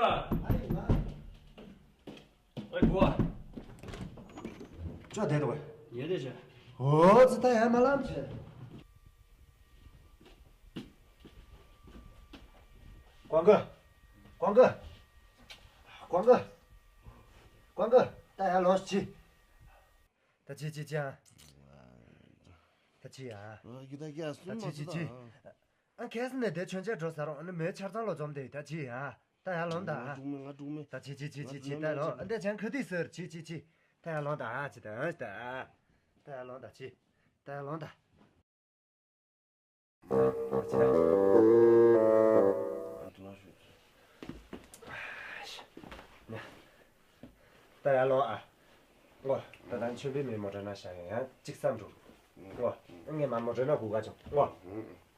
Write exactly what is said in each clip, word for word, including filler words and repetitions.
ཨ་ཡེ་མ། ཨེ་བུ། ཅོ་དེ་དོ། ཉེ་དེ་ཆེ། ཨོ་ཙི་ད་ཡ་མ་ལམ་ཆེ། ཀོང་ཀི། ཀོང་ཀི། ཀོང་ཀི། ཀོང་ཀི། ད་ཡ་ལོངས་ཅི། ད་ཅི་ཅི་ཅི་ཨ། ད་ཅི་ཡ། ཨ་ཡུ་ད་ཀྱ་སུ་ད་ཅི་མ་ཅི་སུ་ཅི། ད། ཨ་ཁེ་སི་ནས་དེ་མཆོད་མཇལ་འགྲོ་ཟ་རོགས། ཨ་ནི་མོའི་ཆ་ཚང་ལོ་འཛོམས་དེ་ད་ཅི་ཡ། ད་ཡ་ལོང་ད། ང་འགྲོ་མེད་ང་འགྲོ་མེད། ད་ཅི་ཅི་ཅི་ཅི་ཅི་ད་ལོང་། ཨ་འདྲ་ཅང་ཁ་དི་ཟེར་ཅི་ཅི་ཅི། ད་ཡ་ལོང་ད་ཨ་ཅི་ད་ཨ་ཅི་ད་ཨ། ད་ཡ་ལོང་ད་ཅི། ད་ཡ་ལོང་ད། ད་ཡར་ལོངས་ཨ། ཨོ། ད་ལྟ་མཆོད་པའི་མེ་མོ་ཊ་ན་བཞག་ཡང་གཅིག་བསམ་འགྲོ། ཨོ། ངས་མ་མོ་ཊ་ན་སྒུག་ག་ཅོ། ཨོ།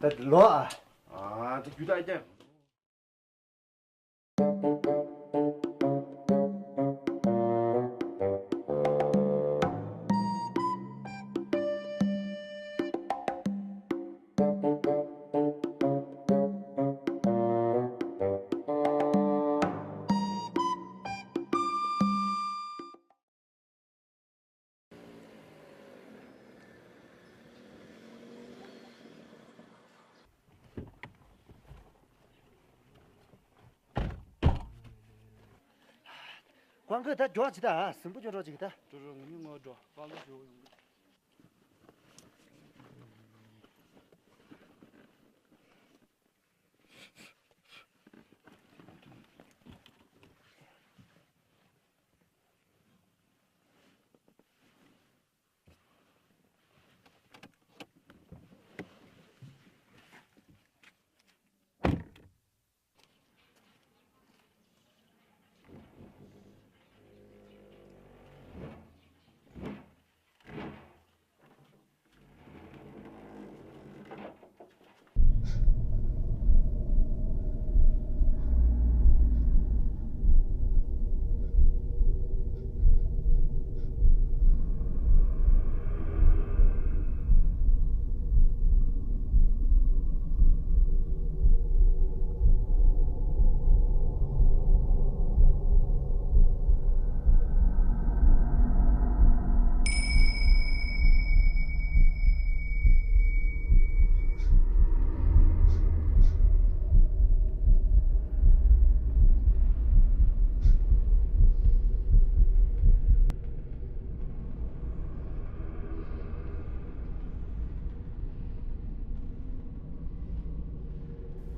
ད་ལོངས་ཨ། ཨ་ད་རྒྱུ་ད་ཀྱང་། ཀོང་ཀི་ད་འགྲོ་ཅི་ད་ཟིང་པོ་ཅོ་འགྲོ་ཅིག་ད། འགྲོ་འགྲོ་ང་གཉིས་ངོ་འགྲོ་ཀོང་ཀི་ཞུ་ཡོང་གི།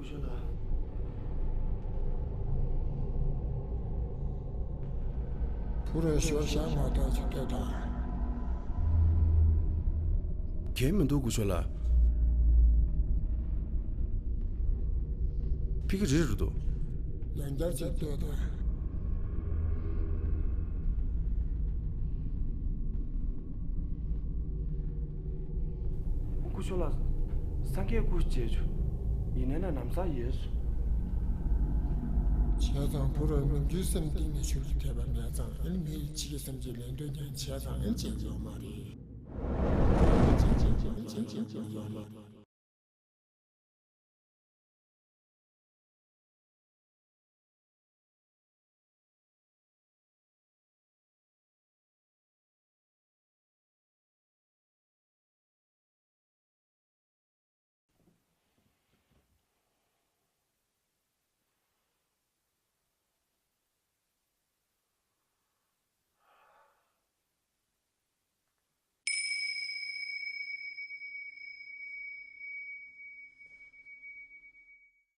སྐུ་ཞབས་ལགས། བུ་ར་ཤོར་ཤག་མ་གཏོགས་ཅིག་ལྟོས་དང་། གལ་མི་འདུག་སྐུ་ཞབས་ལགས། ཕི་གི་རི་རུ་འདུག་ཡང་བསྐྱར་ཅིག་ལྟོས་དང་། སྐུ་ཞབས་ལགས། སངས་རྒྱས་སྐུ་མཇལ་བྱུང་། ཡིན་ནའི་ན་ནམ་སང་ཡོད་སོང་། བྱས་ཙང་བུ་ར་ནམ་རྒྱུན་སེམས་གཏིང་ནས་ཆོས་ལ་དད་པ་མེད་ཙང་ཨ་ནི་མི་ཡི་ཕྱི་གི་སེམས་ཀྱི་ལན་འདོད་ཀྱང་བྱས་ཙང་ཨ་ནི་བྱེད་ཀྱི་ཡོད་མ་རེད། བྱེད་ཀྱི་ཡོད་མ་རེད།